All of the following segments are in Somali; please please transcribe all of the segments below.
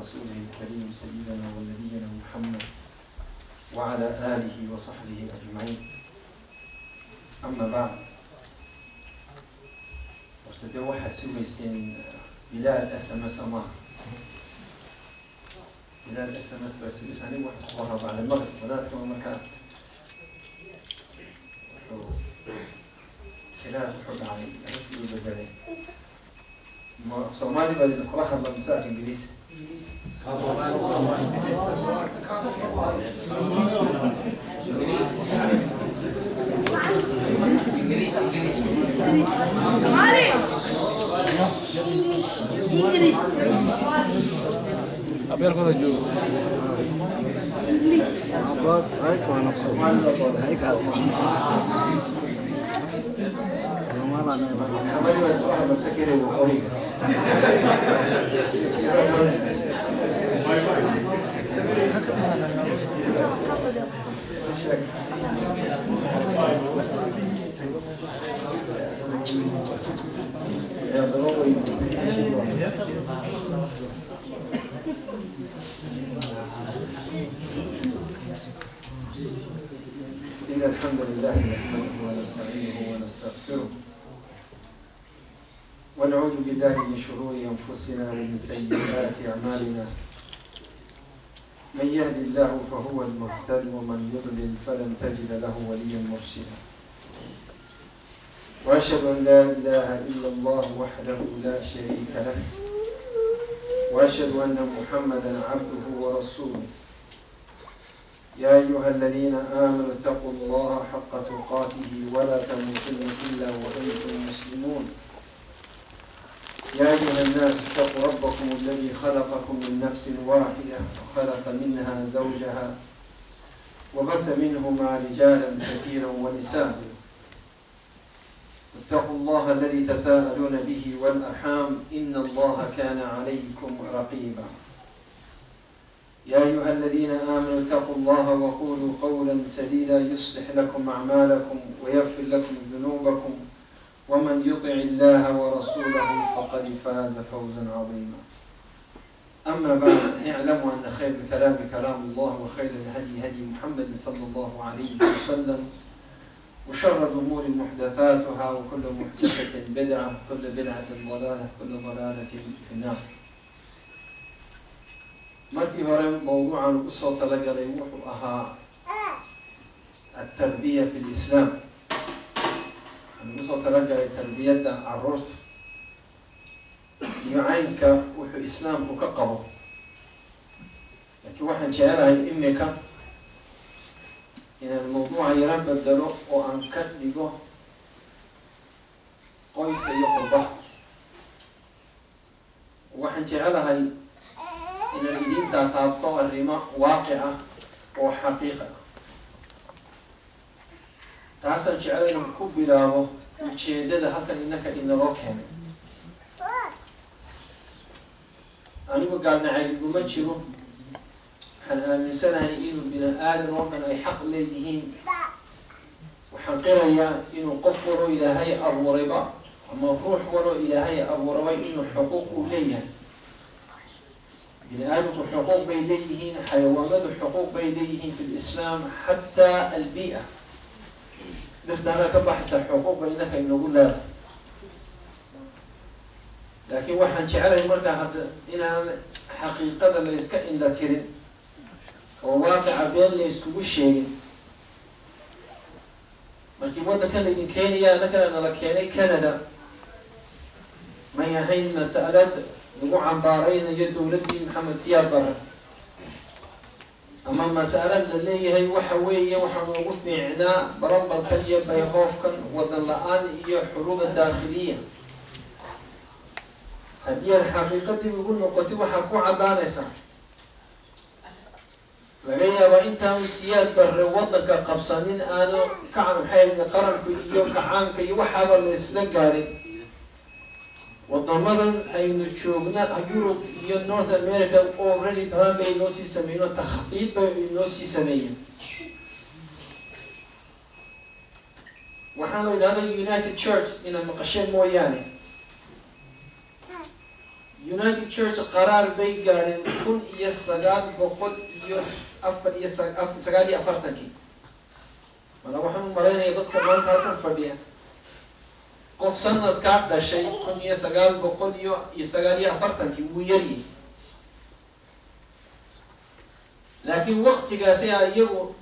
رسوله الكريم سيدنا ونبينا محمد وعلى آله وصحبه أجمعين. أما بعد, horta dee waxaa sugayseen Bilaal SMS maaha, Bilaal SMS baa sugaysa. Anigu waxaan ku qoraa bacda maqrib wadaadkama. Markaa wuxuu khilaaf wuxuu dhacay, arrintii uu bedelay. Ma Soomaali baa idin kula hadla mise af Ingiriisi? Abyaalkooda joogo. Soomaali baa Soomaali baa kula hadla mise kere waqooyiga? إن الحمد لله نحمده ونستعينه ونستغفره ونعوذ بالله من شرور أنفسنا ومن سيئات أعمالنا. من يهد الله فهو المهتد، ومن يضلل فلن تجد له وليا مرشدا. وأشهد أن لا إله إلا الله وحده لا شريك له، وأشهد أن محمدا عبده ورسوله. يا أيها الذين آمنوا اتقوا الله حق تقاته ولا تموتن إلا وأنتم مسلمون. يا أيها الناس اتقوا ربكم الذي خلقكم من نفس واحدة وخلق منها زوجها وبث منهما رجالا كثيرا ونساء. اتقوا الله الذي تساءلون به والأرحام إن الله كان عليكم رقيبا. يا أيها الذين آمنوا اتقوا الله وقولوا قولا سديدا يصلح لكم أعمالكم ويغفر لكم ذنوبكم، ومن يطع الله ورسوله فقد فاز فوزا عظيما. أما بعد، اعلموا أن خير الكلام كلام الله، وخير الهدي هدي محمد صلى الله عليه وسلم، وشر الأمور محدثاتها، وكل محدثة بدعة، وكل بدعة ضلالة، وكل ضلالة في النار. Markii hore mawduucan ugu soo talagalay wuxuu ahaa التربية في الإسلام. Waxaan ugu soo talagalay tarbiyadda caruurta iyo caynka wuxuu Islaamku ka qabo, laakiin waxaan jecelahay imika inaan mawduuca yaro bedelo oo aan ka dhigo qoyska iyo qurbaha. Waxaan jecelahay inaan idiin taataabto arrimo waaqic ah oo xaqiiqa ah. Taasaan jeclay inaan ku bilaabo ujeedada halkan innaka inaloo keenay. Anigu gaalnacayb iguma jiro. Waxaan aaminsanahay inuu bini aadan oo dhan ay xaq leeyihiin. Waxaan qirayaa inuu qof waloo Ilaahay abuurayba ama ruux waloo Ilaahay abuuraba inuu xuquuq uu leeyahay. Bini aadamku xuquuq bay leeyihiin, xayawaanadu xuquuq bay leeyihiin في الإسلام، حتى البيئة, dhirtaana ka baxaysa xuquuq bay innaka inagu leedahay. Laakiin waxaan jecelahay markaa hadda inaan xaqiiqada la iska indha tirin oo waaqica been la iskugu sheegin. Markii waddankan laydin keenaya, annakana nala keenay Canada, may ahayn masalad lagu cambaaraynayo dowladdii Maxamed Siyaad Barre ama masalad la leeyahay waxa weeye waxaa noogu fiicnaa barambalkan iyo bayhoofkan, wadan la-aan iyo xuruuba daakhiliya. Haddii aad xaqiiqadii ugu noqotid, waxaa ku caddaanaysaa laga yaabaa intaanu Siyaad Barre waddanka qabsanin, aanu kacan maxay qaranku iyo kacaanka iyo waxaaba la isla gaadhin, wadamadan aynu joogna, Yurub iyo North America, already plan bay inoo sii sameeyeen oo takhdiid bay inoo sii sameeyeen. Waxaan la yidhahda United Church, inaad maqasheen mooyaane. United Church qaraar bay gaadheen 1949-kii. Mana waxaan u malaynaya dadka maanta halkan fadhiya, qof sanadkaa dhashay 1949-kii wuu yaryihi, laakiin waktigaasi a iyagu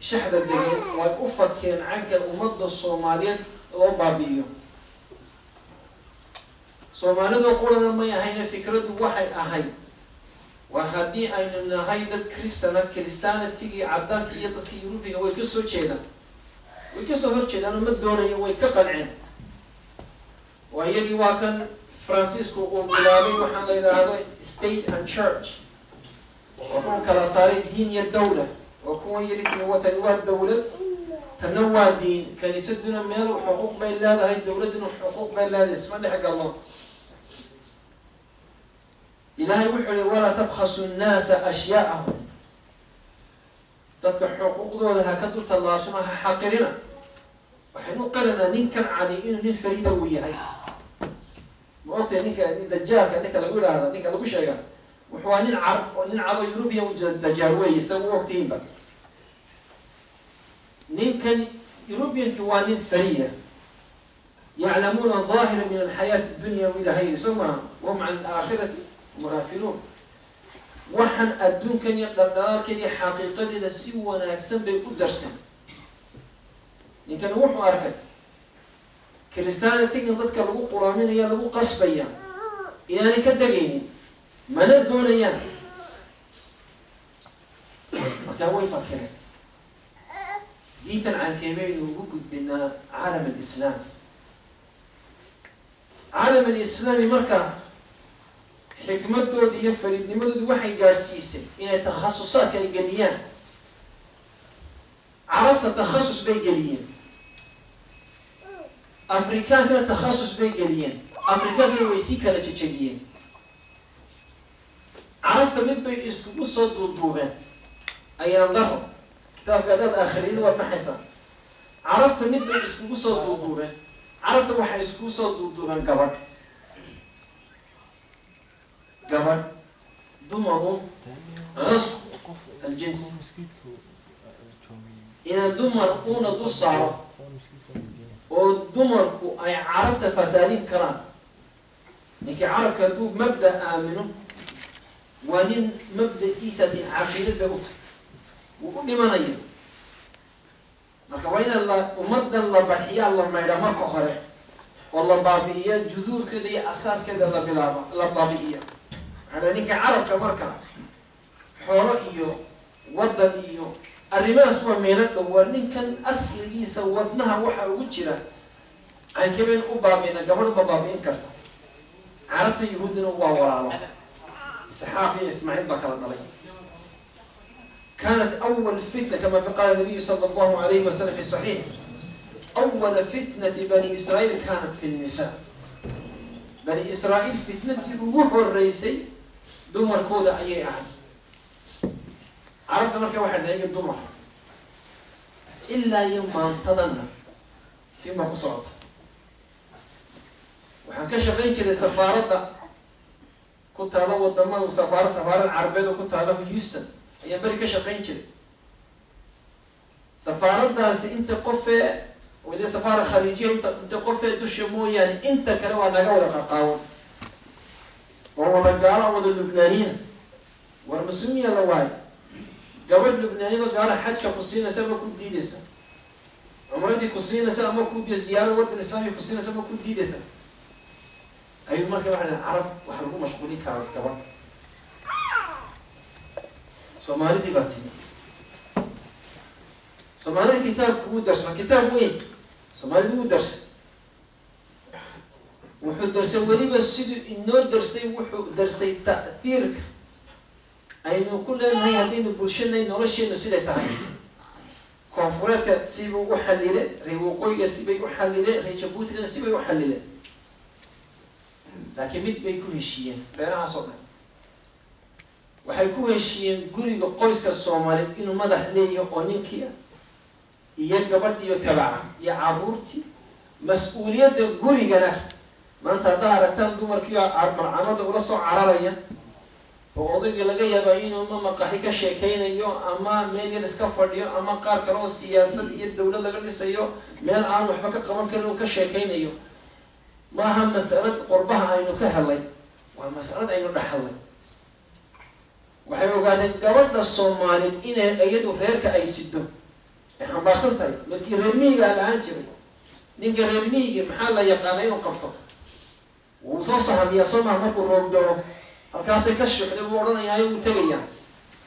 shaxda degeen oo ay u fakeen cankan ummadda Soomaaliyeed loo baabi'iyo. Soomaalidu qurana may ahayna, fikraddu waxay ahayd: war haddii aynu nahay dad Kristana, Christianity-gii caddaanka iyo dadkii Yurubiga way kasoo jeedaan, way kasoo horjeedaan oo ma doonayo, way ka qanceen. Waa iyagii, waa kan Francisco uu bilaabay waxaan la yidhaahdo state and church, oo kuwan kala saaray diin iyo dawla, oo kuwan yiri tini watani waa dawlad, tanna waa diin, kaniisaduna meel xuquuq bay leedahay, dawladduna xuquuq bay leedahay, isma dhex gallo. Ilaahay wuxuu yihi: "Walaa tabkhasu nnaasa ashyaaءahum." Dadka xuquuqdooda ha ka dul tallaabsano, ha xaqirina. Waxaynu qiranaa ninkan cadi inuu nin fariida uu yahay. Ma ogtahay ninka Dajaalka, ninka lagu yidhaahda, ninka lagu sheega, wuxuu waa nin car oo nin cado European Dajaal weeye, isaga u ogtihiinba. Ninkan European-ki waa nin fariida. "Yaclamuuna daahira min alxayaati addunya", u Ilahay yidhi, soo maha? "Wahum can alaakhirati hum gaafiluun." Waxaan adduunkan iyo dhaldhalaalkeeda iyo xaqiiqadeeda si wanaagsan bay u darsan. Ninkani wuxuu arkay Christianity-gan dadka lagu quraaminaya, lagu qasbaya, inaanay ka degaynin, mana doonayaan. Markaa way fakeen: diintan cankeebaynu ugu gudbinaa caalam alislaam? Caalam alislaami marka xikmadooda iyo fariidnimadoodu waxay gaadhsiisay inay takhasusaadka ay geliyaan. Carabta takhasus bay geliyeen, Afrikaankana takhasus bay geliyeen. Afrikaankana way sii kala jejebiyeen. Carabta mid bay iskugu soo duuduubeen. Ayaan daro kitaabka haddaad akhriyada waad maxaysaa. Carabta mid bay iskugu soo duuduubeen. Carabta waxay iskugu soo duuduubeen gabadh, gabadh, dumaru, qasb aljins, ina dumar uuna dul saaro oo dumarku ay carabta fasaalin karaan. Ninkii carabka hadduu mabda aamino, waa nin mabda-iisaasi caqiidad bay u tahay, wuu u dhimanaya. Marka waa inaan la ummaddan la barxiyaa, la maydha marka hore oo la baabi'iya juduurkeeda iyo asaaskeeda, la bilaaba la baabi'iya. Maxaa ninka carabka marka xoolo iyo waddan iyo arrimahaas waa meelo dhow. Waa ninkan asligiisa wadnaha waxa ugu jira cankabeen u baabi'ina, gabadh uma baabi'in karta. Carabta Yahuuddina waa walaalo, Isxaaq iyo Ismaaciil baa kala dhalay. كانت أول فتنة، كما في قال النبي صلى الله عليه وسلم في الصحيح: أول فتنة بني إسرائيل كانت في النساء. بني إسرائيل فتنة ugu horeysay dumarkooda ayay ahayd. Carabta marka waxay dhahay dumar, ilaa iyo maantadana tima ku socota. Waxaan ka shaqayn jiray safaaradda ku taalo wadamada, safaarad carabeed oo ku taalo Houston ayaan beri ka shaqayn jiray. Safaaraddaasi inta qofee wade safaara khaliijiya, inta qofee dusha mooyaane, inta kale waa naga wada qaqaawan oo wada gaalo, wada Lubnaaniya. War muslimiya la waayo. Gabadh Lubnaaniyado gaala xajka ku siinaysa ama ku diidaysa, cumradii ku siinaysa ama ku diidaysa, ziyaarada waddan islaamiga ku siinaysa ama ku diidaysa ayuu. Marka waxa dhahay carab waxa lagu mashquulin karaa gabadh. Soomaalidii baa timi. Soomaalida kitaabku wuu darsma, kitaab weyn Soomaalida wuu darsay. Wuxuu darsay weliba siduu inoo darsay, wuxuu darsay ta'hiirka aynu ku leenahay haddaynu bulshanay, nolosheenu siday tahay. Koonfureedka sibuu u xalile, reer waqooyiga sibay u xalileen, reer Jabuutigana sibay u xalileen, laakiin mid bay ku heshiiyeen reerahaas oo dhan. Waxay ku heshiiyeen guriga qoyska Soomaaliyeed inuu madax leeyahay oo ninkii ah, iyo gabadh iyo tabaca iyo caruurtii. Mas-uuliyadda gurigana Maanta haddaa aragtaan dumarkii malcamada ula soo cararaya, oo odaygii laga yaaba inuu ma maqaxi ka sheekeynayo ama meel yar iska fadhiyo, ama qaar kale oo siyaasad iyo dawlad laga dhisayo, meel aan waxba ka qaban karin uu ka sheekeynayo, maaha masalad qurbaha aynu ka helay, waa masalad aynu dhexalay. Waxay ogaadeen gabadha Soomaaliyeed inay iyadu reerka ay sido, ay xambaarsan tahay. Markii reer miyigaa la-aan jiray, ninka reer miyigi maxaa la yaqaana inuu qabto? Wuu soo sahamiyaa, soo maha? Markuu roob dao, halkaasay ka shuxday buu odhanayaa, wuu tegayaa,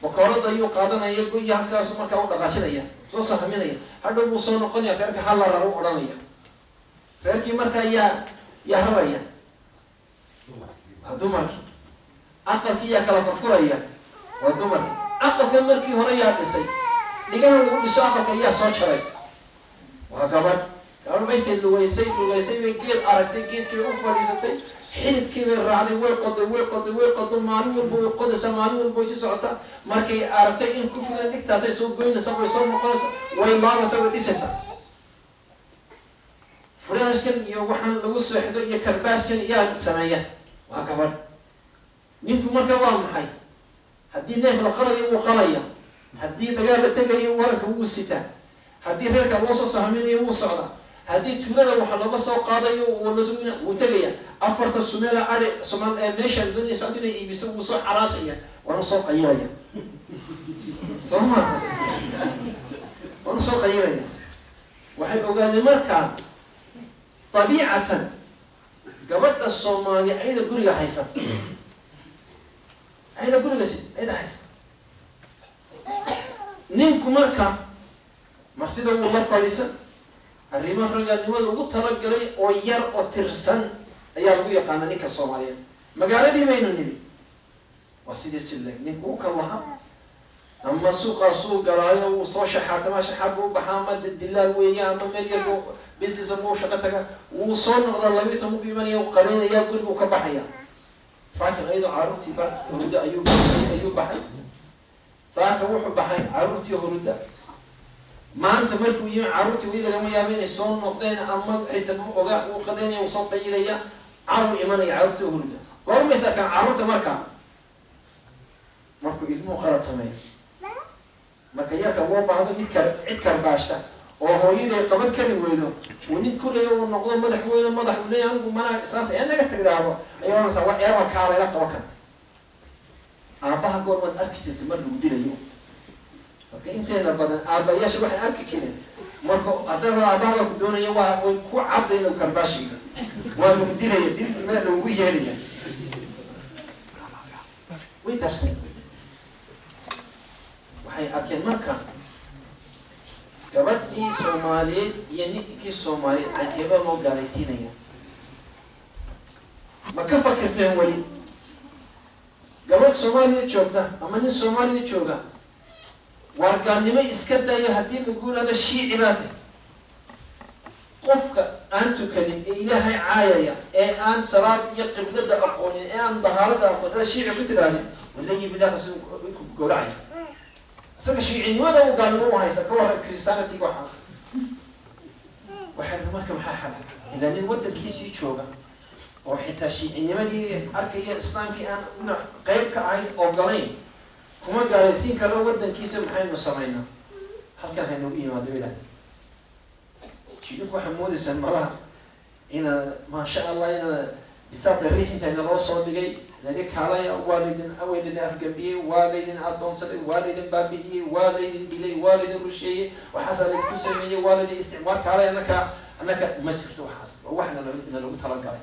bakoorada ayuu qaadanaya, goya halkaasu markaa u dhaqaajinaya, soo sahaminaya, hadhow buu soo noqonaya, reerka hala raro odhanaya. Reerkii markaa yaa raraya? Waa dumarkii. Aqalkii yaa kala furfuraya? Waa dumarkii. Aqalka markii hore yaa dhisay? Dhigaha lagu dhiso aqalka yaa soo jaray? Waa gabadh. Gabadh ba intay lugaysay lugaysay bay geed aragtay, geedkii bay u fadhiisatay, xididkii bay raacday, way qoday, way qoday, way qodo, maalin walba way qodaysaa, maalin walba way si socotaa. Markay aragtay in ku filan dhigtaasay soo goynaysaa, way soo noqonaysaa, way laabaysaa, way dhisaysaa. Furaashkan iyo waxaan lagu seexdo iyo karbaashkan yaa sameeya? Waa gabadh. Ninku marka waa maxay? Haddii neef la qalayo, wuu qalaya. Haddii dagaal la tegayo, waranka wuu sitaa. Haddii reerka loo soo sahminayo, wuu socdaa. Haddii tuulada waxa looga soo qaadayo, wuu tegaya. Afarta sumeela ade somaal ee meesha doonaysa inay iibiso, wuu soo xaraashaya, waanu soo qayilaya, soo ma? Waanu soo qayilaya. Waxay ogaadeen markaa dabiicatan gabadha Soomaaliya ayada guriga haysa, ayada guriga si ayada haysa. Ninku marka martida wuu la fadhiisan, arrimo ragganimada ugu talagalay oo yar oo tirsan ayaa lagu yaqaana ninka Soomaaliyeed. Magaaladii baynu nimi, waa sidii sileg. Ninku u ka lahaa ama suuqaasuu galaayo, wuu soo shaxaatama, shaxaad buu baxaa, ama dilaal weeye, ama meel yar buu business buu shaqo taga, wuu soo noqdaa, 12 ku imanaya, uu qalaynaya, gurigu ka baxaya. Saakin ayadoo carruurtii ba huruda ayuu baxay. Saaka wuxuu baxay carruurtii huruda. Maanta markuu yimi, carruurtii weli lagama yaabo inay soo noqdeen ama xitaa ma oga. Wuu qadaynaya, wuu soo qayilaya, caawu imanaya, carruurtii huruda. Goormaysa kan carruurta? Marka markuu ilmuhu qalad sameeyo, marka yarka loo baahdo mid kar cid karbaashta oo hooyaday qaban kari weydo, uu nin korayo, uu noqdo madaxweyne, madax uu leeyahay, anigu mana islaanta ee naga tagdaado, ayaa oranaysaa, wa eeba kaalayla qaba kan. Aabbaha goormaad arki jirtay mar lagu dilayo? Marka inteena badan aabbayaasha waxay arki jireen marka haddana aabbaha baa ku doonaya, waa way ku cadda inuu karbaashiga waa lagu dilaya, dilki meel lagugu yeelaya way darsay. Waxay arkeen marka gabadhii Soomaaliyeed iyo ninkii Soomaaliyeed cajeeba loo gaalaysiinaya. Ma ka fakirteen weli gabadh Soomaaliya joogta ama nin Soomaaliya jooga, waar gaalnimo iska daya, haddii lagu yidhahdo Shiici baa tahy, qofka aan tukanin ee Ilaahay caayaya ee aan salaad iyo qiblada aqoonin ee aan dahaarada aqoonin, hada Shiici ku tirahdin, wallahi bilahi si ku gowracaya. Isaga shiicinimada uu gaalnimo u haysa. Ka warran Christianity waxaas? Waxaynu marka maxaa xala ilaa nin waddankiisii jooga oo xitaa shiicinimadii arkaya, Islaamkii aan dhinac qayb ka ahayn ogolayn, kuma gaalaysiin karo waddankiisa. Maxaynu samaynaa? Halkan haynagu yimaado ilaah. Idinku waxaa moodaysaan malaha inaa, maasha Allah, inaa bisaabta riix inta naloo soo dhigay, nadi kaalaya, waa laydin way laydin afgambiyey, waa laydin addoonsaday, waa laydin baabi'iyey, waa laydin dilay, waa laydin rusheeyey, waxaasaa laydinku sameeyey, waa laydin isticmaal, kaalay annaka ma jirto. Waxaas waa wax nalagu talagalay.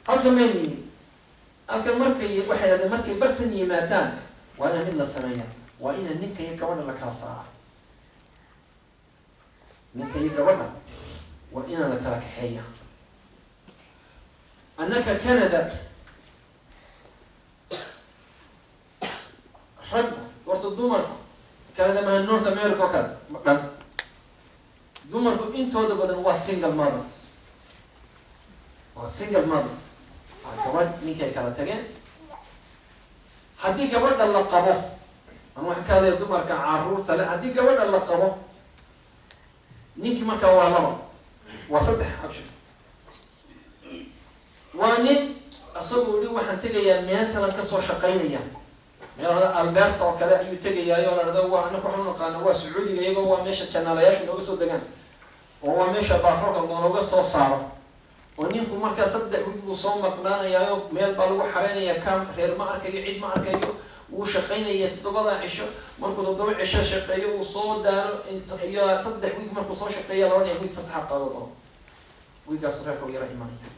Halkan maynu yimi, halkan markay waxay hahdeen, markay bartan yimaadaan, waa ina mid la sameeya, waa ina ninka iyo gabadha la kala saara. Ninka iyo gabadha waa inaan la kala kaxeeya. Annaka Canada raggu horta, dumarku Canada maha, North America oo kale dhan, dumarku intooda badan waa single mother, waa single mother, waa gabadh ninkay kala tageen. Haddii gabadha la qabo, ama waxaan ka hadlaya dumarka caruurta le, haddii gabadha la qabo, ninkii markaa waa laba, waa saddex, actually. Waa nin asagoo yihi waxaan tegayaa meel kalan kasoo shaqaynaya, meel hada Alberta oo kale ayuu tegayaayo. La dhahdo waa anaka waxaan unaqaana waa Sacuudiga, iyagoo waa meesha janaalayaasha nooga soo degaan oo waa meesha baatroolka nooga soo saaro. Oo ninku markaa 3 week buu soo maqnaanayaayo, meel baa lagu xareynaya, cam reer ma arkayo, cid ma arkayo. Wuu shaqaynaya 7da cisho. Markuu 7 cisho shaqeeyo, uu soo daalo iyo 3 week markuu soo shaqeeya, la odhanaya week fasaxa qaadado. Weekgaas reerka u yara imanaya.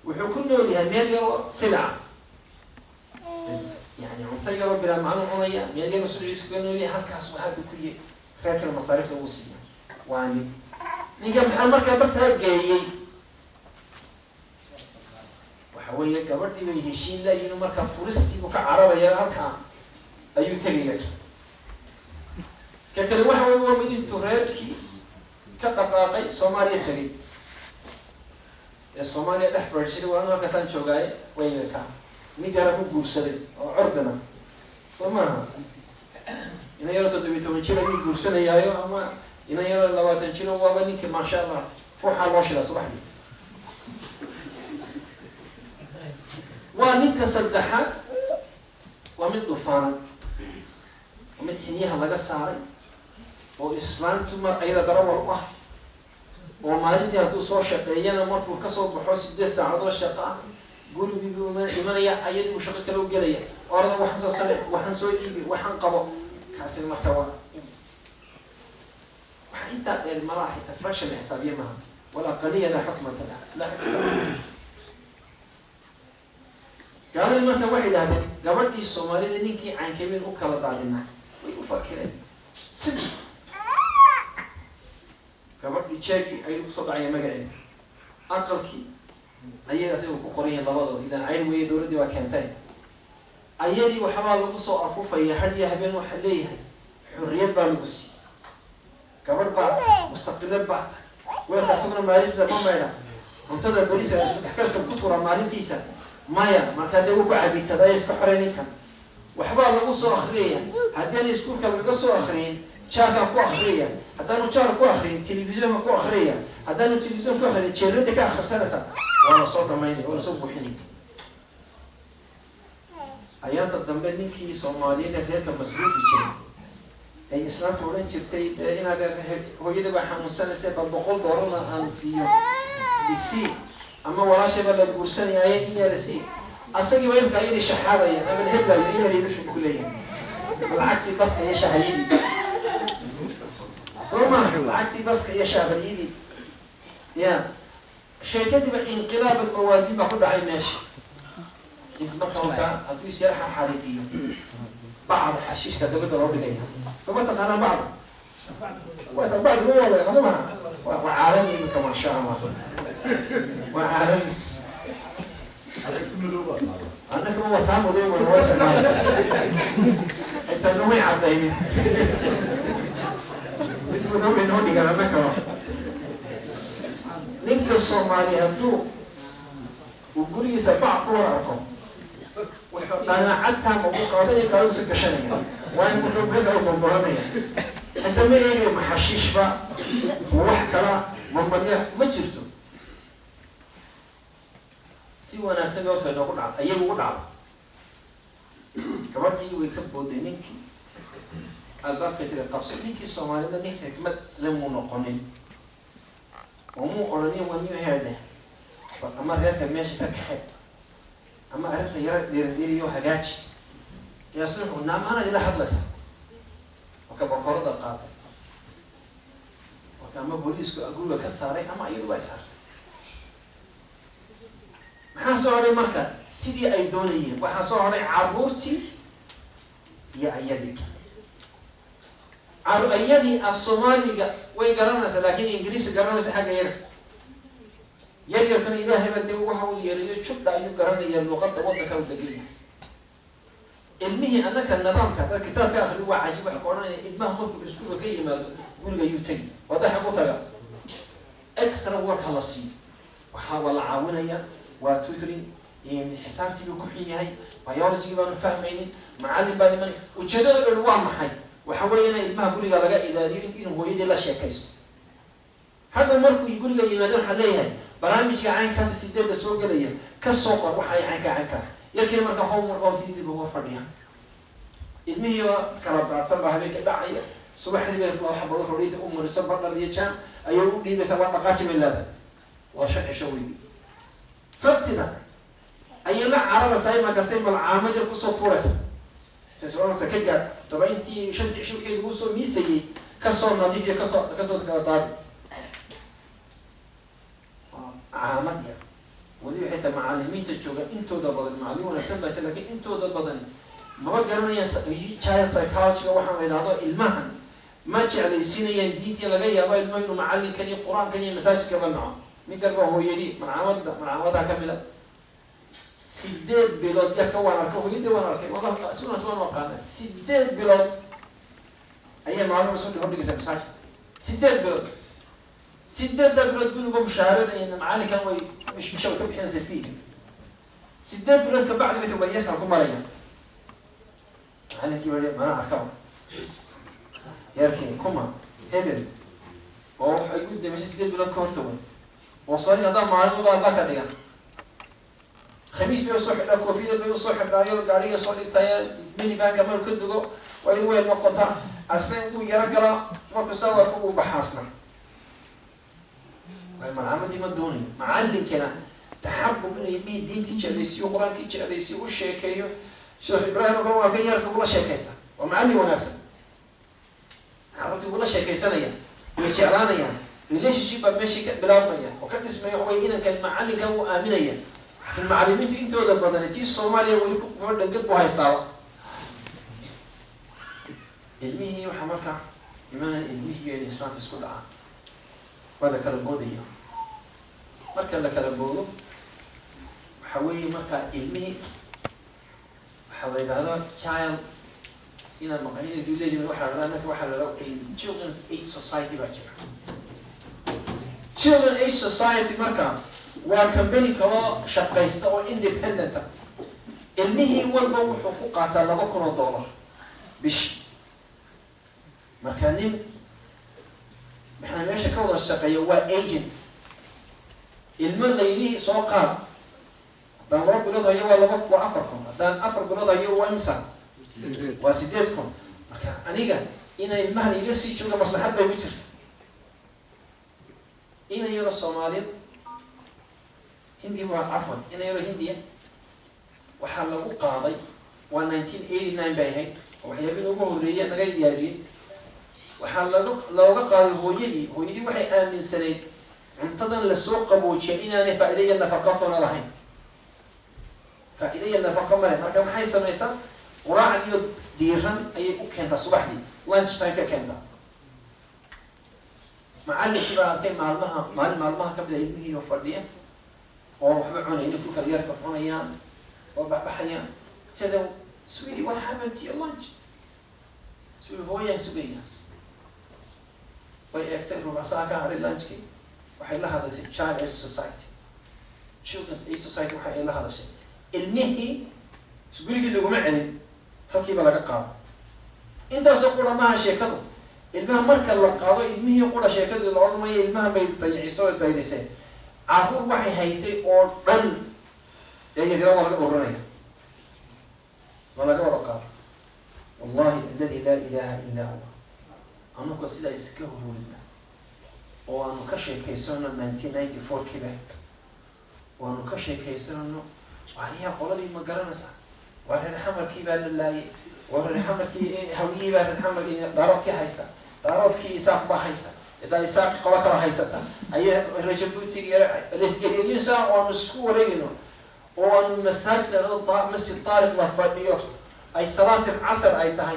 Wuxuu ku nool yahay meel yaroo silaca, yani cunto yaroo bilaa macnu cunaya, meel yaroo silciisa kaga nool yahay. Halkaas waxaa ku yihi reerkana masaarifta uu siiya. Waa nin ninka maxaa markaa bartaa geeyey? Waxa weeye gabadhii bay heshiin laayiin, markaa furistii buu ka cararaya, halkaa ayuu tegaya. Ka kale waxa weye waa mid intuu reerkii ka dhaqaaqay Soomaaliya tegay, ee Soomaaliya dhex barshiray. Waa anu halkaasaan joogaaye wayga mid yara ku guursaday oo curdina soo maaha. Inan yaro 17 jir ayuu guursanayaayo ama inan yaro 20 jiro. Waaba ninka, maasha Allah, fuuxaa loo shidaa subaxdii. Waa ninka saddexaad, waa mid dhufaanan, waa mid xinyaha laga saaray oo islaantu mar ayada darawal u ah, oo maalintii hadduu soo shaqeeyana, markuu kasoo baxo 8 saacadood shaqo ah, gurigii buu imanaya, ayadii buu shaqo kale u gelaya. Orada, waxaan soo sare, waxaan soo iibi, waxaan qabo. Kaasina marka waa waxaa intaa dheer malaha, xitaa fraction la xisaabiye maaha. Walaqaliya laa xukmata laa xukma. Gaaladii marka waxay idhahdeen gabadhii Soomaalida ninkii caynkemin u kala daadinaa. Way u fakireen sidi gabadhii jeegii ayuu kusoo dhacaya magaceeda, aqalkii ayaga asaga ku qoran yihiin labadood, ilaan cayn weeye, dowladdii waa keentay ayadii. Waxbaa lagu soo afuufaya had iyo habeen. Waxaa leeyahay xorriyad baa lagu siiyey, gabadh baa tahay, mustaqilad baa tahay. Weelka asaguna maalintiisa ma maydha, cuntada beriska isku dhexkaska ku tuura maalintiisa maya. Markaa dee wuu ku cabiidsaday, iska xorey ninkan. Waxbaa lagu soo akriyaya. Haddii iskuulka lagaga soo akriyin, jaarkaa ku akriyaya. Haddaanu jaar ku akriyin, telefisonka ku akriyaya. Haddaanu telefison ku akriyin, jeerada ka akrisanaysa. Waa la soo dhamaynaya, waa lasoo buuxinaya. Ayaanta dambe ninkii Soomaaliyeed ee reerka masruufi jiray ay islaamta odhan jirtay inaad hooyada baa xanuunsanaysa, bal $100 aan siiyo isii, ama walaashay baa la guursanaya in yara sii. Asagiiba imka ayadii shaxaadaya ama la heblayo in yar ilushu ku leeyahay lacagtii baska iyo shahayadii. Soo maha? Lacagtii baska iyo shahbaliyadii ya sheekadiiba inqilaab almawaasin baa ku dhacay meesha. Ninka marka wakaa hadduu is yar xariifiyo, bacda xashiishka dabadda loo dhigaya. Soo ma taqaanaa bacda? Bacdi ma wada, soo maha? Waa caalami iminka, maasha Allah, waa caalami. Annaka ma wataa madow ma noo samaay, xitaa namay cadaynin, mid madow bay noo dhigaan annaka. Ninka Soomaali hadduu uu gurigiisa bac ku war arko, wuxuu dhanaacadtaama u qaadanaya, gaarigiisa gashanaya, waayo wuxuu meel u gorgoranaya. Xitaa ma eegayo ma xashiishba, ma wax kala, ma marya ma jirto. Si wanaagsan horta inoogu dhacdo, ayagu ugu dhacdo. Gabadhii way ka booday ninkii, albaabkay tiri qabso. Ninkii Soomaalida nin xikmad lemuu noqonin oo muu odhanin waa new herde, ama reerka meesha ka kaxe, ama arrinta yara dhiiradhiiriyo hagaaji. Yaasna wuxuu naamaanad ila hadlaysa, marka bakoorada qaatay, marka ama booliisku guriga ka saaray ama iyadu ay saartay. Maxaa soo hadhay marka? Sidii ay doonayeen waxaa soo hadhay caruurtii iyo ayadii. Ayadii af Soomaaliga way garanaysaa, laakiin Ingiriisi garanaysa. Xagga yaga yar yarkana Ilaahay baa dee waxa uu yeelayo jubdha ayuu garanaya, luqadda waddanka u degan yahay ilmihii. Annaka nidaamka dad kitaabka akri waa cajiib. Waxa ka odhanaya ilmaha markuu iskuulka ka yimaado guriga ayuu tegi, wada xag u taga, extra work ha la siiyo. Waxaa waa la caawinaya, waa tutoring. Xisaabtii buu ku xun yahay, biology baanu fahmaynin, macallin baa imanay. Ujeedada dhan waa maxay? Waxa weeye in ilmaha guriga laga ilaaliyo inuu hooyadii la sheekaysto. Hadda markuu guriga yimaado waxaa leeyahay Barnaamijka caynkaasi 8-da soo gelaya ka soo qor, waxay caynkaa caynkaa. Yarkiina marka homework oo TV buu hor fadhiya. Ilmihii oo kala daadsan baa habeenka dhacaya. Subaxdii bay laba xabadood rodhiita u mariso, butter iyo jam ayay u dhiibaysaa. "Waa dhaqaaji," bay leedahay. Waa 5 cisho weydi. Sabtida ayay la cararaysaa, markaasay malcaamad yar kusoo tuuraysa. Oranaysa, "Ka gaad daba intii 5-tii cisho wixii lagu soo miisayay, kasoo nadiifiya, kasoo kala daadi." Caamad yar weliba. Xitaa macalimiinta jooga intooda badan macalimiin wanaagsan baa jira, lakin intooda badan maba garanayaan child psychology-ga waxaan la yidhahdo. Ilmahan ma jeclaysiinayaan diintii. Laga yaabo ilmuhu inuu macalinkan iyo Qur-aankan iyo masaajidkaba naco. Mid kalba hooyadii malcaamada, malcaamadaha kamid a, 8 bilood yarka waan arkay, hooyadii waan arkay, si wanaagsan waan aqaana. 8 bilood ayay maalin soo hordhigaysaa masaajid. 8 bilood, 8-da bilood guriga mushaharada iyo macalinkan way mishmisha way ka bixinaysa fee. 8 bilood kabacdi bay war yarkan ku maraya. Macalinkii baa mana arkaba yarkii kuma hebel oo waxay u dambeysay 8 bilood ka hortaway oo soo haddaan maalin walba alla ka dhigan. Khamiis bay usoo xidhaa, koofiyada bay usoo xidhaayo, gaariga soo dhigtaya, minivanka markuu ka dugo way way noqotaa, asna intuu yaro galaa, markuu saa warka uu baxaasna. Waay malcamadii ma doonayo. Macalinkina taxabub inay ilmihii diintii jeclaysiyo, Qur-aankii jeclaysiyo, u sheekeeyo. Sheekh Ibraahim oo kale waa ka yarka ula sheekaysta, waa macallin wanaagsan. Carruurtii ula sheekaysanaya, way jeclaanayaan. Relationship baa meeshii ka bilaabmaya oo ka dhismaya. Waxa way inankan macalinkan uu aaminaya. Laakiin macallimiintu intooda badan tii Soomaaliya weli ku qufo, dhangad buu haystaaba ilmihii. Waxaa markaa imanaya ilmihii iyo islaanta isku dhaca, waa la kala boodaya. Marka la kala boodo, waxa weeye marka ilmihii waxaa la yidhahdaa child inaad maqaayada leedihin. Waxaa la dhahdaa marka, waxaa la dhahdaa Children's Aid Society baa jira. Children Aid Society marka waa company kaloo shaqaysta oo independent ah. Ilmihii walba wuxuu ku qaataa $2,000 bishi. Marka nin maxaa meesha ka wada shaqeeya waa agent. Ilmo laylihii soo qaad, haddaan 2 bilood hayo waa laba, waa 4,000. Haddaan 4 bilood hayo waa imsa? Waa 8,000. Marka aniga inay ilmahan iga sii jooga maslaxad bay ku jirta. Inan yaro Soomaaliyeed, Hindi waa, cafwan, inan yaro Hindiya waxaa lagu qaaday, waa 1989 bay ahayd oo waxyaabihii ugu horreeyay naga diyaariyey. Waxaa laga looga qaaday hooyadii. Hooyadii waxay aaminsanayd cuntadan lasoo qaboojiyay inaanay faa'iida iyo nafaqatona lahayn. Faa'iida iyo nafaqo male. Marka maxay samaysaa? Quraacdiyo diiran ayay u keentaa subaxdii, lunch time ka keentaa. Macallinkii baa arkay maalmaha, maalin maalmaha kamid a, ilmihii oo fadhiya oo waxba cunaynin, ku kala yarka cunayaan oo baxbaxayaan. Sida, "Sweetie, what happened to your lunch?" Sweetie, hooyaan sugaya. Way eegtay, rubac saaca ka hadhay lunchkii. Waxay la hadashay Child Aid Society, Children's Aid Society. Waxa ay la hadashay ilmihii gurigii laguma celin, halkiiba laga qaado. Intaasoo qura maaha sheekadu. Ilmaha marka la qaado, ilmihii qura sheekadu la odhan maayo ilmaha bay dayiciso oo dayrisay. Carruur waxay haysay oo dhan ee yaryara waa laga ururinaya, waa laga wada qaado. Wallahi aladi laa ilaha illa huwa, anagoo sidaa iska huruurina oo aanu ka sheekaysano 1994 kiiba, waanu ka sheekaysanano, waaniyaa qoladii ma garanaysaa? Waa reer Xamarkii baa la laayay, waa reer Xamarkii, Hawiyihii baa reer Xamarkii, Daaroodkii haysta, Daaroodkii Isaaq baa haysta, idaa Isaaq qolo kala haysata ayaa Rajabuutiga laisgeliysa. Waanu isku wareegayno oo aanu masaajid Masjid Taariq la fadhiyo, ay salaat alcasr ay tahay,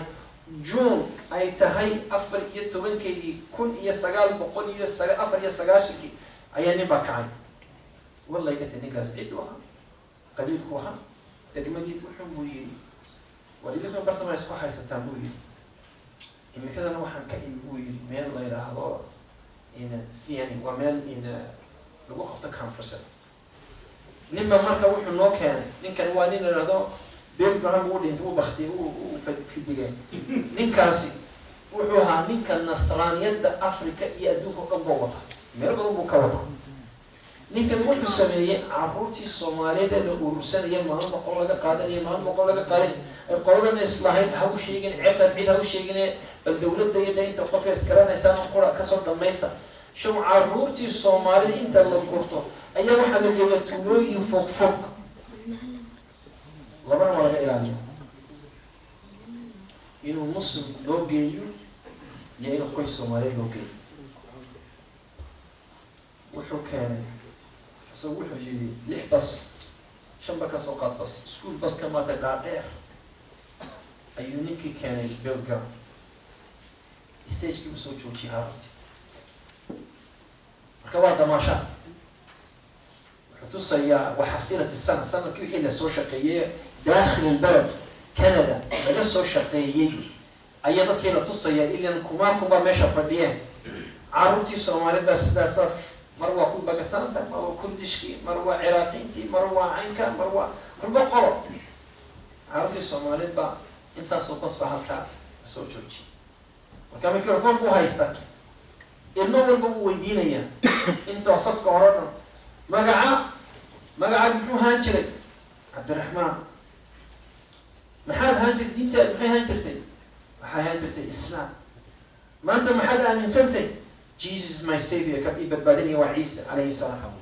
June ay tahay 14-keedii 1994-kii, ayaa nin baa kacay. Wallahi gata ninkaas cid u ahaa, qabiilku ahaa, degmadii wuxuu buu yidhi, "War idinka bartama isku haysataan," buu yidhi. "Imikadana waxaan ka imi," buu yidhi, "meel la yidhaahdo in cn, waa meel in lagu qabto conference." Ninba marka wuxuu noo keenay, ninkan waa nin la yidhahdo Bill Graham. Uu dhintay, uu baktiyay, uu fidigay. Ninkaasi wuxuu ahaa ninka nasraaniyadda Africa iyo adduunka o dhan boo wata, meel badan buu ka wata. Ninkan wuxuu sameeyey caruurtii Soomaaliyeed ee la urursanaya, maalin 100 laga qaadanaya, maalin 100 laga qaadanaya, ay qoladan islahayd ha u sheegin ceebtaad, cid ha u sheegine, bal dawladda iyo inta qofka isgaranaysaan qura kasoo dhamaysta. Show caruurtii Soomaalida inta la gurto ayaa waxaa la geeyaa tuulooyin fog fog, labana waa laga ilaaliya: inuu Muslim loo geeyo iyo inuu qoys Soomaaliyeed loo geeyo. Wuxuu keenay isagu, wuxuu yidhi lix bas, shanba kasoo qaad, bas school baska maarta dhaadheer ayuu ninkii keenay Belgrade. Stagekii usoo joojiyay carruurtii. Marka waa damaasha, wuxuu tusayaa waxasilati sana, sanadkii wixii lasoo shaqeeyey daakhil albalad Canada laga soo shaqeeyey ayaa dadkii la tusaya, ilan kumaan kunbaa meesha fadhiyeen. Carruurtii Soomaaliyeed baa sidaasa, mar waa kuwii Bakistaanta, mar waa Kurdishkii, mar waa Ciraaqiintii, mar waa caynka, mar waa kulba qolo. Carruurtii Soomaaliyeed baa intaasoo bas baa halkaa soo joojiyay. Marka microphone buu haystaa, ilmo walba wuu weydiinaya intoo safka hore dhan: "Magaca, magacaad muxuu haan jiray?" "Cabdiraxmaan." "Maxaad haan jirtay? Diintaad maxay haan jirtay?" "Waxay haan jirtay Islaam." "Maanta maxaad aaminsantay?" "Jesus is my savior, ka ii badbaadinaya waa Ciise calayhi salaam."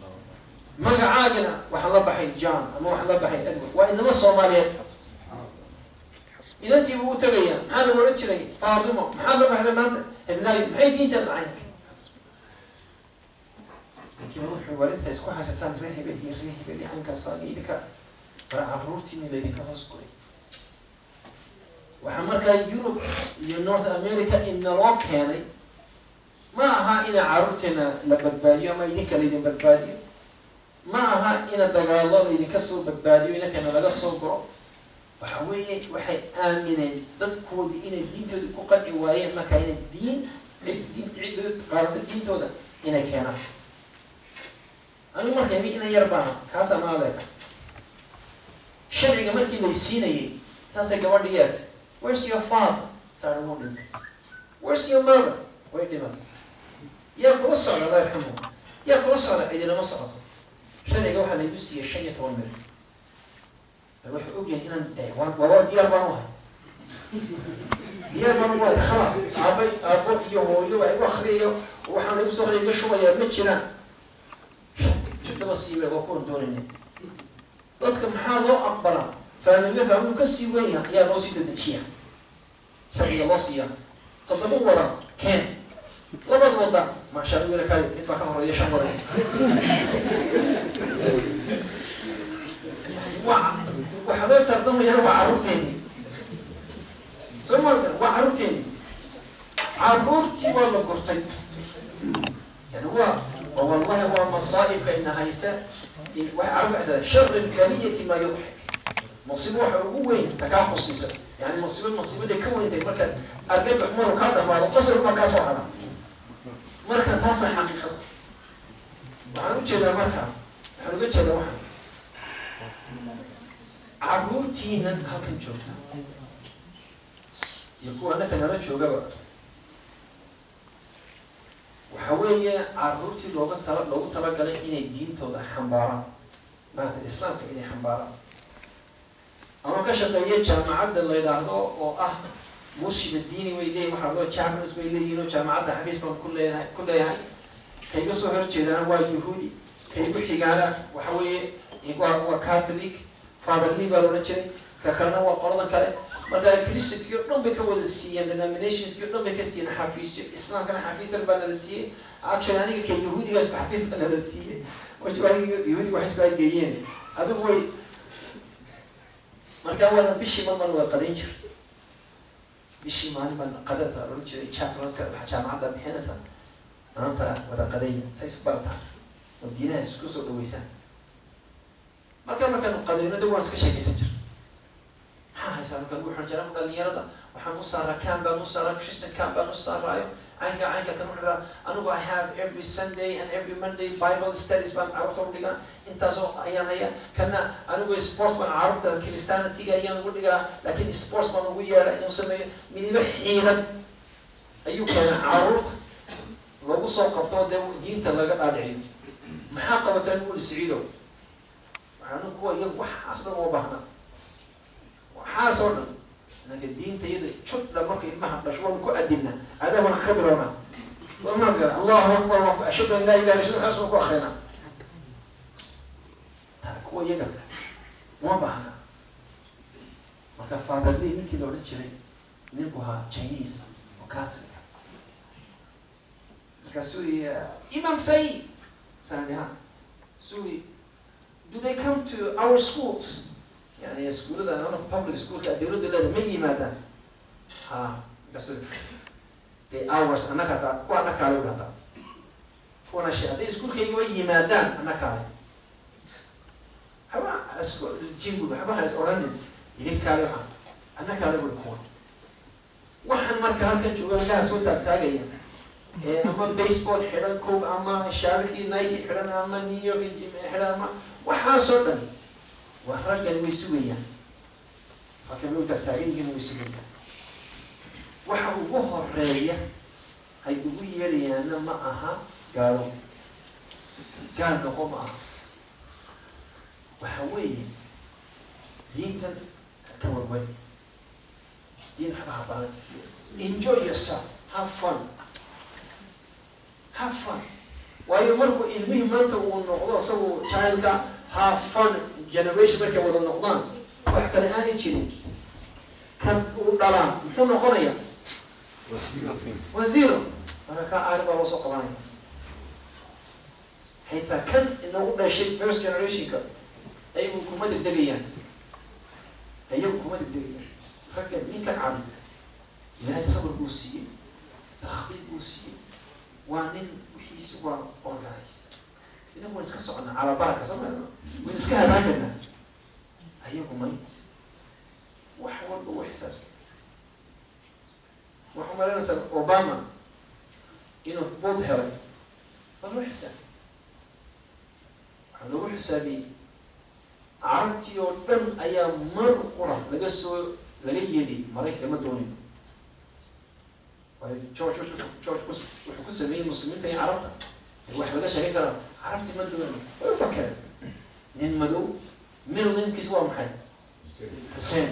"Magacaagina?" "Waxaan la baxay John ama waxaan la baxay Edward." Waa inamo Soomaaliyeed. Inantii buu u tegaya: "Maxaa lagu odhan jiray?" "Faatimo." "Maxaad la baxday maanta?" "Heblaayo." "Maxay diinta macaynka?" Laakiin wuxuu war inta isku haysataan reer hebel iyo reer hebel iyo caynkaas idinka bara carruurtiini laydinka hoos guray. Waxaa markaa Europe iyo North America inaloo keenay ma aha ina carruurteena la badbaadiyo ama idinka laydin badbaadiyo, ma aha ina dagaalo laydinka soo badbaadiyo, inankana laga soo guro. Waxa weeye waxay aamineen dadkoodii inay diintooda ku qanci waayeen, marka inay diin cid diin ciddooda qaadato diintooda inay keenaan. Anigu marka imi inan yar baana kaasaa maa leeka sharciga markii lay siinayay, saasay gabadha yeertay: "Where's your father?" Saara, "Wuu dhintay." "Where's your mother?" "Way dhimatay." "Yaa kula socda?" "Allah yarxamuhu." "Yaa kula socda?" "Cidinama socoto." Sharciga waxaa laygu siiyey 15 mir. Wuxuu ogyahay inaan de waaba diyaar baan u ahay, diyaar baan u ahay, khalaas. Aabay, aabbo iyo hooyo wax igu akriyayo, waxaan laygu soo akriya iga shubayaa ma jiraan. Jidaba siibay waa kuwan doonayna. Dadka maxaa loo aqbalaa? Faamilyo faamilu ka sii weyn yahay ayaa loo sii dedejiya, sharciga loo siiyaa. Toddoba wadan keen, labada wadan maasha Allah kale mid baa ka horeeya shan wadan. Waxaa loo tartamayana waa carruurteeni, soo ma? Waa carruurteeni. Carruurtii waa la gurtay. Yani waa wallahi waa masaa'ibka ina haysta. Waxay carruurta xataa shar albaliyati maa yudxik, musiibo waxa ugu weyn ta kaa qoslaysa. Yani musiibo musiibaday ka weyntahay markaad argagax maru kaa dhamaado, qosol baa kaa soo hara. Marka taasa xaqiiqada waxaan ujeedaa. Marka waxaan uga jeedaa, waxaan carruurtiinan halkan joogta iyo kuwa annaka nala joogaba, waxa weeye carruurtii loogu talagalay inay diintooda xambaaraan, maanta Islaamka inay xambaaraan. Ama ka shaqeeya jaamacadda la yidhaahdo oo ah murshida diini way leeyihin, waxaa loo chaplains bay leeyihin, oo jaamacadda xafiis baan ku leeyahay. Kayga soo horjeedaana waa Yahuudi, kaygu xigaana waxa weeye waa Catholic, Father Lee baa la odhan jiray, ka kalena waa qoladan kale. Marka Christiankii o dhan bay ka wada siiyeen, denominationskii o dhan bay ka siiyeen xafiisyo. Islaamkana xafiis yar baa nala siiyey. Actually aniga ka Yahuudiga isku xafiis baa nala siiyey, Yahuudiga wax isku geeyeen adigu way. Marka waana bishii mar baan wada qadayn jir, bishii maalin baan qadada odhan jiray chaplainska waxa jaamacadda bixinaysa, maanta wada qadaya say isku barataan oo diinaha isku soo dhaweysaan. Marka markaanu qadayno de waan iska sheekaysan jir: "Maxaa haysaa?" Markaan wuxuu jiraa dhalinyarada waxaan u saaraa camp baan u saaraa, Christian camp baan u saaraayo, caynka caynka kan wuxuu dhahaa anigu I have every Sunday and every Monday Bible studies baan carruurta u dhigaa, intaasoo ayaan hayaa. Kana anigu sports baan carruurta Christianity-ga ayaan ugu dhigaa, laakiin sports baan ugu yeedha inuu sameeyo. Midibo xiilan ayuu keenay carruurta lagu soo qabto, dee diinta laga dhaadhiciyo. Maxaa qabataan uli Siciidow? Waxaanu kuwa iyagu waxaas dhan uma baahna, waxaasoo dhan. Inanka diinta iyada judha marka ilmaha dhasho waanu ku adinaa, adaa waan ka bilownaa, soo ma gara? Allahu akbar, waan ku ashhadu an laa ilaha illa, waxaas waan ku akrinaa. Taa kuwa iyaga uma baahna. Marka Father Lee, ninkii la odhan jiray, ninku ahaa Chinese oo Catholic. Markaasuu yii, "Imam Said," saan ha suu, "do they come to our schools?" Yani iskuullada ana public schoolka dawladda leeda ma yimaadaan? Ha. Markaasuu, "They ours, annaka hataa kuwa annakaale u hataa kuwana shay hadday iskuulkayga way yimaadaan, annakaale haba isku jin bui, haba ha is odhanin idinkaale, waxa annakaale bui kuwan." Waxaan marka halkan jooga indhaha soo taagtaagaya ee ama baseball xidhan kow ama shaarkii Nike xidhan ama New York xidhan ama waxaasoo dhan, waa raggan way sugayaan, halkan way u taagtaagan yihiin, way sugayaan. Waxa ugu horeeya ay ugu yeedhayaanna ma aha gaalo, gaal noqo ma aha. Waxa weeye diintan ka warwari, diin waxba ha baran, enjoy yourself, have fun, have fun. Waayo markuu ilmihii maanta uu noqdo isagu childka have fun generation, markay wada noqdaan, wax kale aanay jirin, kan uu dhalaa muxuu noqonaya? Waa zero. Marka kaa aari baa loo soo qabanaya. Xitaa kan inagu dhashay first generationka ayagu kuma degdegayaan, ayagu kuma degdegayaan. Ragga ninkan cadi Ilaahay sabir buu siiyey, takhdiid buu siiyey, waa nin wixiisi waa organize. Inagu waan iska soconnaa calaa baraka, soo ma wayn iska hadaagana. Ayagu may, wax walba u xisaabsan. Waxaa malaynaysaa Obama inuu vote helay waa loo xisaabiyey. Waxaa loogu xisaabiyey carabtii oo dhan ayaa mar qura laga soo laga yeedhi Maraykanka ma doonin. Waayo George Bush wuxuu ku sameeyey muslimiinta iyo carabta wax laga sheegay karaa. Carabtii ma doonin, way u fakereen nin madow. Middle namekiis waa maxay? Xuseen.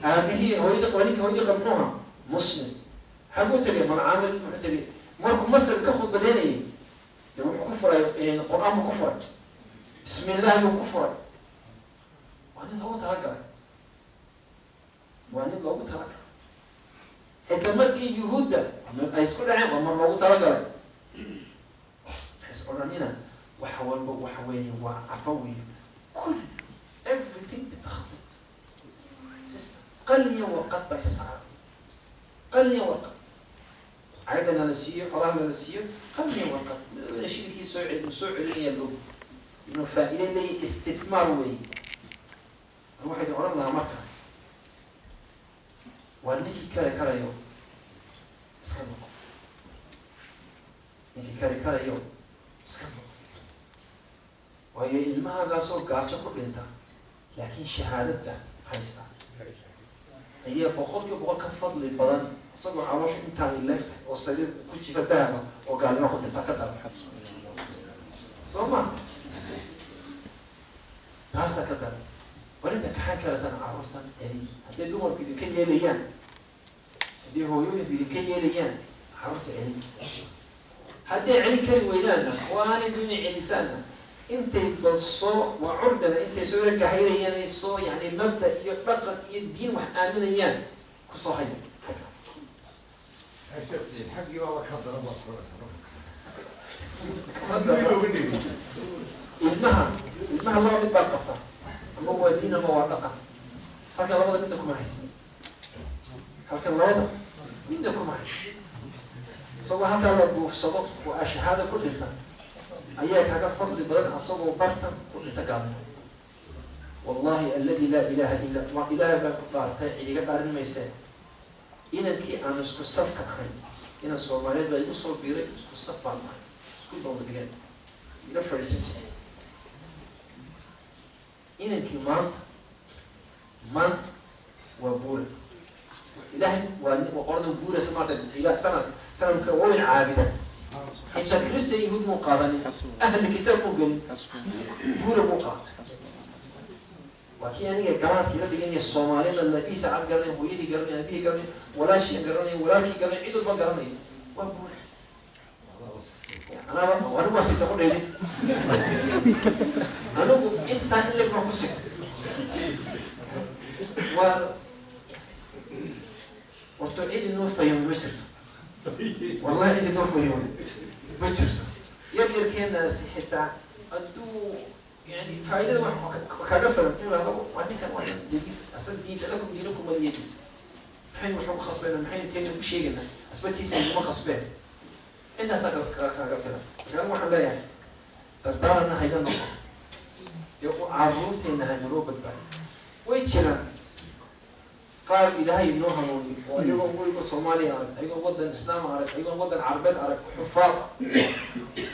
Aabihii hooyada qaba, ninka hooyadii qaba muxuu ahaa? Muslim. Xaguu tegay? Malcaamid muxuu tegay? Markuu Masar ka khudbadeynayay dee wuxuu ku furay Qur-aan buu ku furay, bismi illaahi buu ku furay. Waa nin loogu talagalay, waa nin loogu talagalay. Xitaa markii Yuhuudda ay isku dhaceen waa mar loogu talagalay. Is odhanina wax walba waxa weeye waa cafawiya. Kul everything bitakhtiit system, qalin warqad baa isa saaran, qalin warqad. Caydhana la siiyo, xolahana la siiyo, qalin warqad. Madaxweyne shilinkii soo cel soo celinaya log inuu faa-iide leeyahy, istithmaar weeye. Waxay odhan lahaa marka, waa ninkii kari karayo iska noqo, ninkii kari karayo iska noqo. Waayo ilmahagaasoo gaajo ku dhinta laakiin shahaadada haysta ayaa 100% ka fadli badan isagoo caloosha intaan leegtay oo sariir ku jifa dahaba oo gaalnimo ku dhinta ka dara, soo ma? Taasaa ka dara. War inta kaxan karaysaan carruurtan celiy. Hadday dumarku idinka yeelayaan, haddii hooyooyinku idinka yeelayaan, carruurta celiy. Hadday celin kari weydaanna oo aanay doonay celisaanna, intay bal soo waa curdana, intay soo ragahaynayaan ay soo yani mabda iyo dhaqan iyo diin wax aaminayaan kusoo haya. Sheekh Saciid, xaggii baaba ka daran baa soconaysaa. Ilmaha laba mid baad qabtaa: ama waa diin ama waa dhaqan. Halkan labada midna kuma haysan, halkan labada midna kuma haysan. Isagoo halkaa la duufsado oo ashahaada ku dhinta ayaa kaga fadli badan asagoo bartan ku dhinta gaalnimo. Wallahi aladi laa ilaha illa waa Ilaahay baan ku dhaartay, cidiga dhaarin maysee. Inankii aan isku safka ahayn, inan Soomaaliyeed baa igu soo biiray, isku saf baan ahay, isku baan wada dhigeen, ila fadhiisan jiray. Inankii maanta waa buura Ilaahay, waa qoladan buuraysa maanta ila sanad sanamka waweyn caabida. Xitaa Christian, Yahuud muu qaadanin, ahli kitaab muu gelin, buura muu qaatay. Waa kii aniga galaaskii la dhiganaya Soomaalida, lafiisa cad garanay, hooyadii garanay, aabihii garanay, walaashii garanay, walaalkii garanay, cid walba garanay. Waa buura. Anaaba anigu waa sita ku dheeli. Anigu intaa in leg baan ku sigtay. Waa horta cid inoo fayooni ma jirto, wallahi cid inoo fayooni ma jirto. Yar yarkeenaasi xitaa hadduu yani faa'iidada wax kaga filan inuu hahdo, waa ninkan, waa nin jadi asal diinta lakum diinukum waliya diin. Maxaynu wax ugu khasbayna? Maxaynu teena ku sheegaynaa? Asbatiisa inaguma khasbeen. Intaasaa kaga filan. Marka anigu waxaan leeyahay, dardaaranna hayga noqon iyo caruurteena haynaloo badbaadi. Way jiraan qaar Ilaahay inoo hanuuniyo oo iyagoo weliba Soomaaliya arag, ayagoo waddan Islaam arag, ayagoo waddan Carbeed arag, xufaad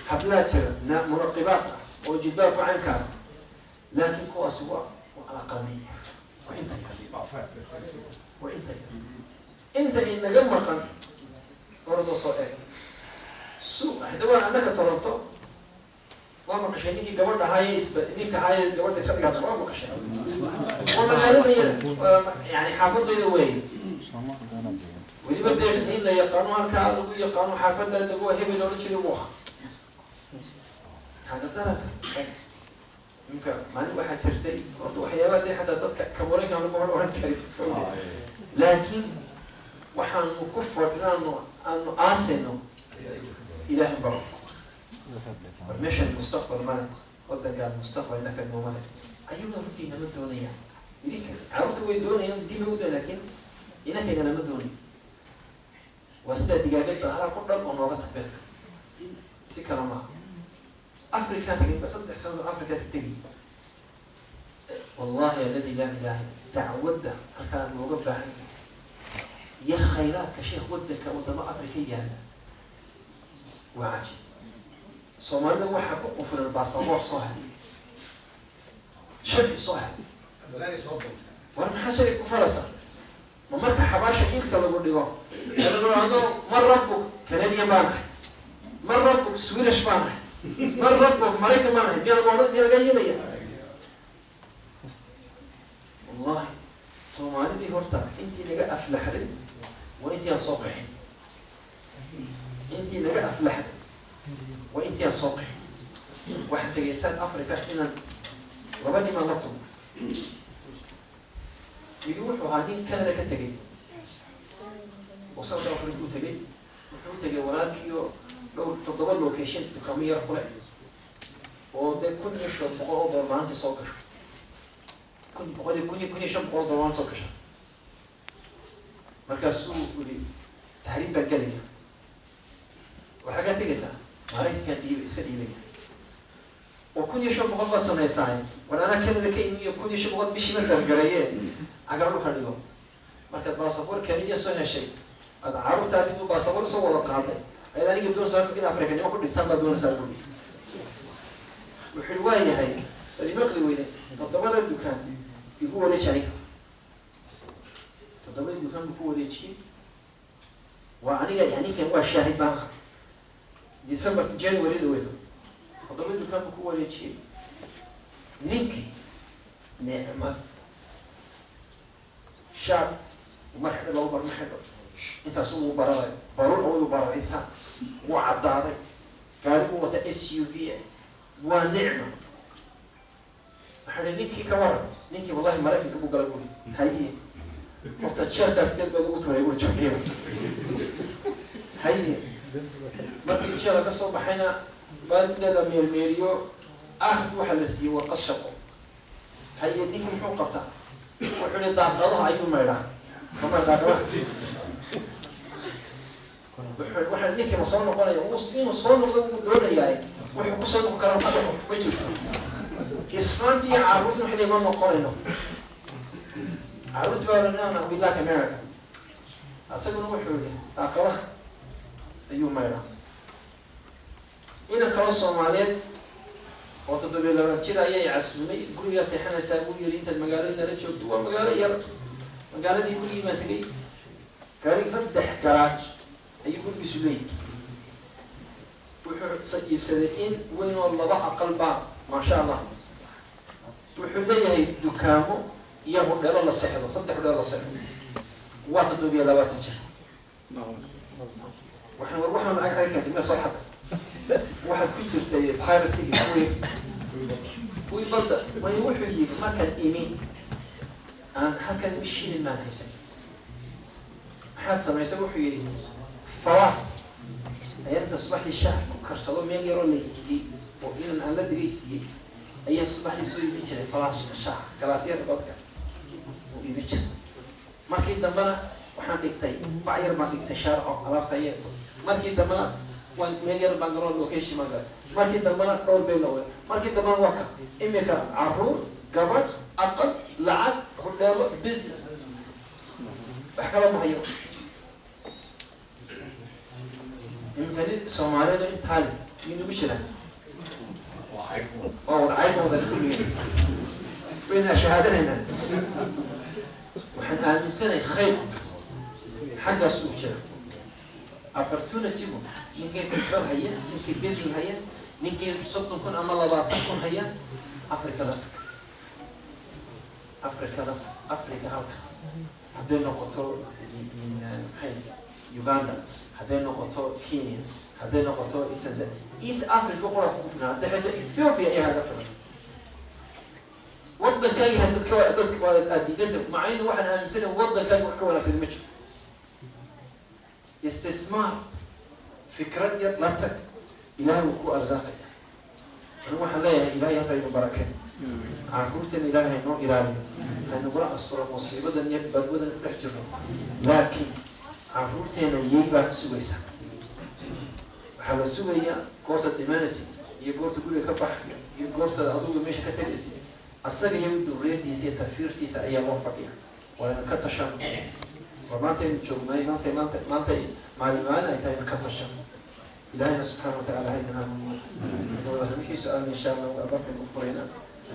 hablaa jira na munaqibaat ah oo jilbaabka caynkaas, laakiin kuwaasi waa aqaliya, waa inta yar, waa inta yar. Inta inaga maqan orodoo soo eeg su xidawaan annaka Toronto. Waa maqashay ninkii gabadha ahaye isba ninka ahaye gabadha iska dhigata? Waa maqashay. Waa magaalada yar, yani xaafadayda wey. Weliba dee nin la yaqaano, halkaa lagu yaqaano, xaafadda dego, hebel odhan jiray buu ahaa. Xagga daranka ninka maalin waxaa jirtay horta waxyaabaa dee xataa dadka kamareenka lagu hor oran karin, laakiin waxaanu ku fadhinaano aanu aasayno Ilaahay baro. War meeshan mustaqbal male, wadankaan mustaqbal inaka nooma leh. Ayaguna runtii nama doonayaan. Idinka carruurta way doonayaan, diin bay u doonayaan, laakiin inankayga nama doonayo. Waa sidaa digaagada halaa ku dhal oo nooga tag beedka, si kale maaha. Afrikaan tegay ba, 3 sano Africa teg tegay. Wallahi aladi laa ilaha, dacwadda halkaa looga baahan yahay iyo khayraadka, sheekh, wadanka wadamo Africa yaalla waa cajiib. Soomaalida waxaa ku qufulan baasaboor soo hel, sharci soo hel. War maxaa sharci ku faraysaa? Ma marka xabaasha ilka lagu dhigo ee lagu dhahdo "Man rabbuk?" "Canadian baan ahay." "Man rabbuk?" "Swedish baan ahay." "Man rabbuk?" "Maraykan baan ahay." Miyaa lagu odhan? Miyaa laga yeelaya? Wallahi Soomaalidii horta intii naga aflaxday waa intii aan soo qaxin. Intii naga aflaxday waa intii aan soo qaxin. Waxaan tegay South Africa inaan laba nimaan la kulmo. Mid wuxuu ahaa nin Canada ka tegay oo South Africa u tegay. Wuxuu u tegay walaalkiio dhowr toddoba location dukaamo yar kule oo dee $1,500 maalintii soo gasho, kun boqol iyo kun iyo $1,500 maalintii soo gasha. Markaasuu yidhi, "Tahriib baan gelaya." "Waxaa kaa tegaysaa?" "Maraykankaan dhiiba, iska dhiibaya." "Oo 1,500 baad samaysaa?" "War anaa Canada ka imi iyo 1,500 bishii ma sargareeye cagar dhulka dhigo. Markaad baasaboor Canadian soo heshay, aad carruurtaadii u baasaboor soo wada qaaday, ayaad aniga doonaysaa in Afrikanimo ku dhigtaan baad doonaysaa," buri. Wuxuu waa yahay, waad imaqli weyne, toddobada dukaan igu wareeji aniga. Toddobada dukaan buu ku wareejiyey. Waa aniga, yani ninkan waa shaahid baan. December, January dhaweeto toddobada dukaan buu ku wareejiyey ninkii. Nicmad shaar mar xidho, laba bar ma xidho, intaas uu bararay, baruur awadu bararay, intaa wuu caddaaday. Gaari buu wata SUV. Waa nicma. Waxaa ihi, "Ninkii ka waran?" "Ninkii wallahi Maraykanka buu galay," buri. "Haye, horta jeelkaas sideed baad ugu turay?" Buri, joogayba. Haye, markii jeela ka soo baxayna maalinta la meermeeriyo, aakhirki waxaa la siiyey warqad shaqo. "Haye, ninkii muxuu qabtaa?" Wuxuu ihi, "Daaqadaha ayuu maydhaa." Kamar daaqadaha. Wuxuu waxa ninkii ma soo noqonaya? Inuu soo noqdo wuu doonayaa, wuxuu kusoo noqon karaa ma jirto. Islaantii iyo carruurtii waxay leeyihin, "Ma noqonayno." Carruurtii baa la, "No, we like America." Asaguna wuxuu yihi, "Daaqadaha ayuu maydhaa." Inan kaloo Soomaaliyeed oo 27 jir ayay casuumay. "Gurigaa seexanaysaa," buu yiri, "intaad magaalada nala joogto." Waa magaalo yar. Magaaladii gurigii baan tegay. Gaari saddex garaaj ayuu gurigiisu leeyahy. Wuxuu iibsaday in weyn oo laba aqal baa, maasha Allah. Wuxuu leeyahay dukaamo iyo hudheelo la seexdo, saddex hudheelo la seexdo. Waa 27 jir. Waxaan war waxaan lacag xagga keentay? Ma soo xada? Waxaad ku jirtay piracy, kuwii badda. Waayo, wuxuu yidhi, markaan imi aan halkan imi, shilin maan haysan. Maxaad samaysay? Wuxuu yidhi, falaas ayaan inta subaxdii shaah ku karsado, meel yaroo lay siiyey oo inan aan la digay siiyey, ayaan subaxdii soo iibin jiray falaas shaah, galaasyada codka uu iibin jiray. Markii dambena waxaan dhigtay bac yar baan dhigtay shaarco alaabta yeeto. Markii dambena waan meel yar baan galoo location baan galay. Markii dambena dhowr bay noqday. Markii dambena waa ka imika caruur, gabadh, aqal, lacag, hudheelo, business, wax kala ma hayo. Iminka nin Soomaaliyeed intaa le miyuu nagu jiraan? Waa wada caybooda kulligeen, waynaa shahaadanaynaa. Waxaan aaminsanahay khayrku xaggaas uu jira, opportunity-gu. Ninkii petrol haya, ninkii business haya, ninkii 30,000 ama 20,000 haya, Afrikada tag, Afrikada tag, Africa halka hadday noqoto, maxay, Uganda hadday noqoto, Kenya hadday noqoto, Tanzania, East Africa qura kugu filan, hadday xitaa Ethiopia ayaa kaga filan. Waddankaagi dadka dadka waa aad diidanta macaynu. Waxaan aaminsanahay waddankaagi wax ka wanaagsan ma jiro. Istismaar fikrad yar la tag, Ilaahay wuu ku arsaaqaya. Anigu waxaan leeyahay, Ilahay horta aynu barakeen, caruurtan Ilaahay haynoo ilaaliyo, haynagula asturo musiibadan iyo badwadan ku dhex jirno. Laakiin caruurteena yey baa ka sugaysa. Waxaa la sugayaa goortaad imanaysid iyo goorta guriga ka bax iyo goortaad adugu meesha ka tegaysid. Asaga iyo duriyadiisa iyo tafiirtiisa ayaa loo fadhiya. Waa aynu ka tashano. Waa maantaynu joognay, maanta maanta maanta maalin maalin ay tahay, aynu ka tashano. Ilaahayna subxaana watacaala haydin hanuuniyo. Wixii su-aal, insha Allah, waa barkaynu u furaynaa.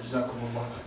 Jazaakum Allah khayr.